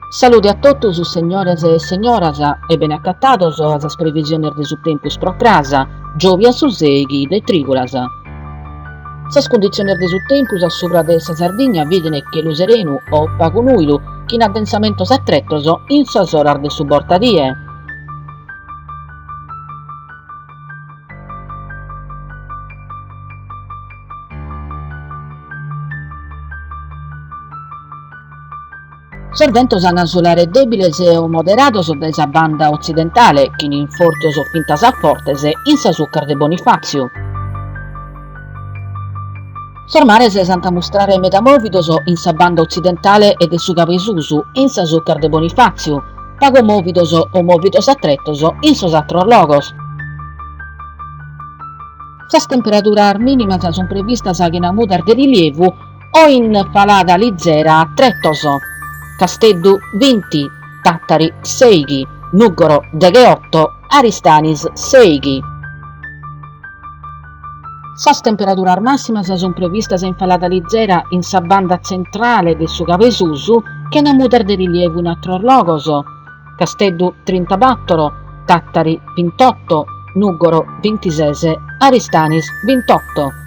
Salude a totus segnores e segnoras e bene acatados a sas previsiones de su tempus pro cras, giòvia su sèighi de trìgulas. Sas cunditziones de su tempus a subra de sa Sardigna bident chelu serenu o pagu nùidu chin addensamentos a tretos in sas oras de su bortadie. Sos bentos an a sulare dèbiles o moderados dae sa banda otzidentale, chin infortos fintas a fortes in sas ucas de Bonifàtziu. Sos mares s'ant a mustrare meda mòvidos in sa banda otzidentale e de su Cabu 'e Susu e in sas ucas de Bonifàtziu, pagu mòvidos o mòvidos a tretos in sos àteros logos. Sas temperaduras mìnimas sunt previstas chena mudas de rilievu o in falada lizera a tretos, Casteddu binti, Tàtari sèighi, Nùgoro degheoto, Aristanis sèighi. Sas temperaduras màssimas sunt previstas in falada lizera in sa banda tzentrale de su Cabu 'e Susu, chena mudas de rilievu in àteros logos, Casteddu trintabàtoro, Tàtari bintotto, Nùgoro bintises, Aristanis bintotto.